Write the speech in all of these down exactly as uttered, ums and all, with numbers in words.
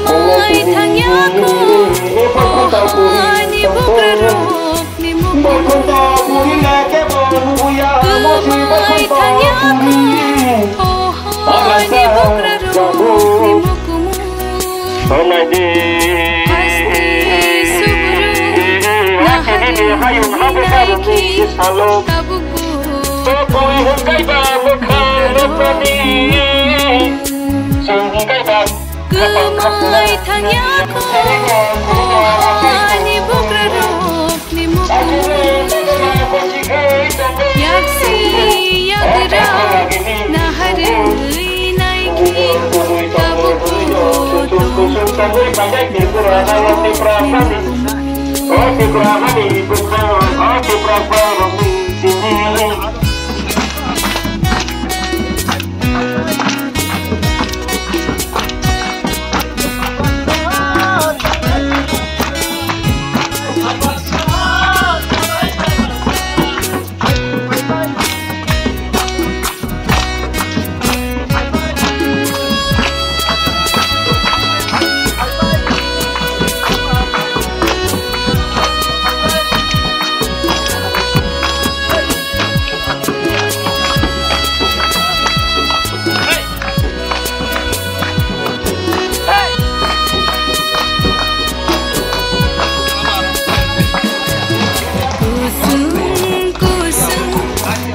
Kwmai thangya kho, o hani bukrarokni mukumu. Kwmai thangya kho, o hani bukrarokni mukumu. Hasteni subru naharwi naikhe tabukbo. Kwmai thangya kho, o hani bukrarokni mukumu. Yaksi yagra naharwi naikhe tabukbo tongkho. Kusung kusung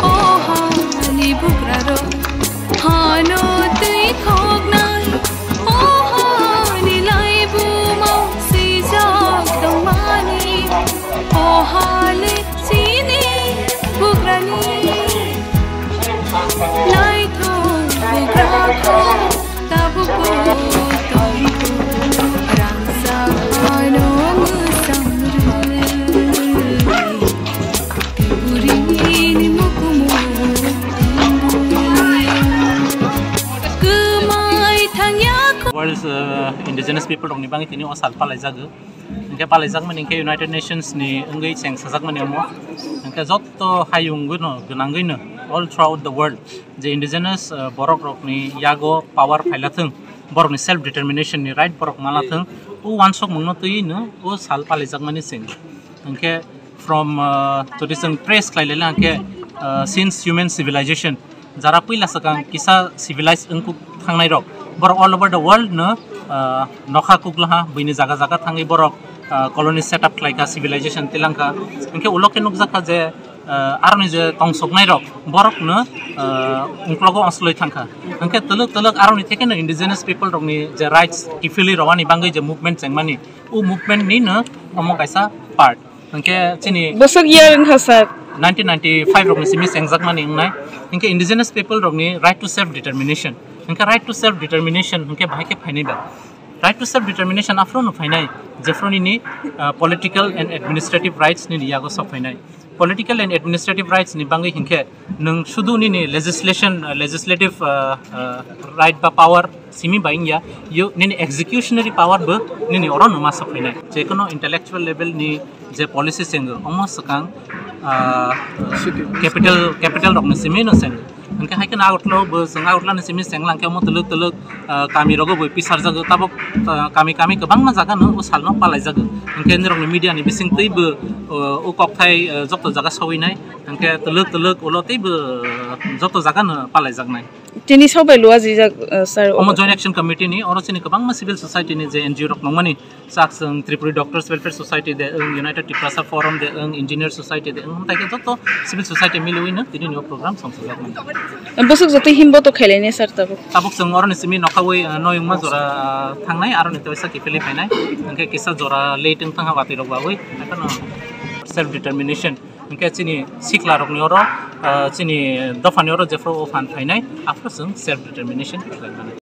o hani bukrarok hano twi khoknai, o hani laibuma swijak tongmani, o hale chini bukrani laithok bukrarok. Tabukbo tongkho rangchak hano mwsang rwi, Tripurini mukumu kwmai thangya kho. World, uh, Indigenous People rokni bagwi tini o sal palaijago. Hwnkhe palaijakmani hwnkhe United Nations ni wngwi cheng sajakmani omo. Hwnkhe joto hayungno gwnangwino all throughout the world je indigenous, uh, borok rokni yago power phailathwng, borokni self determination ni right borok manlathwng, o uansukmungno twiwino o sal palaijakmani cheng. Hwnkhe from, uh, jodi chwng trace khlai laila hwnkhe, uh, since human civilization, jara puila swkang kisa civilized wngkuk thangnai rok, borok all over the world no, uh, nokha kukla ha, buini jaga jaga thangwi borok, uh, colony set up khlaikha, civilization tilangkha. Hwnkhe ulo khe nukjakha je, uh, aroni je tongsoknai rok, borok no, uh, ungklogo osloi thangkha. Hwnkhe twlwk twlwk aroni thekeno indigenous people rokni je rights kiphilwi rwani bagwi je movement chengmani, o movement ni no omo kaisa part. Hwnkhe chini bwswk year wngkha, sir? Nineteen ninety-five rokni simi chengjakmani wngnai. Hwnkhe indigenous people rokni right to self determination. Hwnkhe right to self determination hwnkhe bahai khe phainai ba? Right to self determination aphuru no phainai, jephuru nini, uh, political and administrative rights nini yago sok phainai. Political and administrative rights ni bagwi hwnkhe nwng sudu nini legislation, uh, legislative, uh, uh, right ba power simi bai wngya, yo nini executionary power bo nini oro no ma sok phainai. Jekono intellectual level ni je policy chengo, omo swkang, ah, capital, capital rokni simi no chengo. Hwnkhe hai kheno Agartala bo chwng Agartala ni simi chenglang khe omo twlwk twlwk, ah, kami rogo bo pisarjago, tabok, ah, kami kami kwbangma jaga no o salno palaijago. Hwnkhe nirokni media ni bising twi bo, o, o kokthai, ah, joto jaga sawinai. Hwnkhe twlwk twlwk ulo tei bo, ah, joto jaga no palaijaknai. Tini sok bai luwa jijak, uh, sir. Omo Joint Action Committee ni, oro chini kwbangma civil society ni je N G O rok nongmani, chak chwng Tripuri Doctors Welfare Society de wng, United Tiprasa Forum de wng, Engineer Society de wng, tai khe joto civil society miliwi no tini ni o program song sojak mani. Bwswk joto himbo to khailai ne sir tabuk? Tabuk chwng oro ni simi nokha wi, uh, noyungma jora, uh, thangnai, aro ni toisa kiphilwi phainai, hwnkhe kisa jora late wng thangha watwi rok bawi, haikhe no self determination. Hwnkhe chini sikla rokni oro, ah, chini dophani oro jephru o phan phainai, aphuru chwng self determination khlaimani.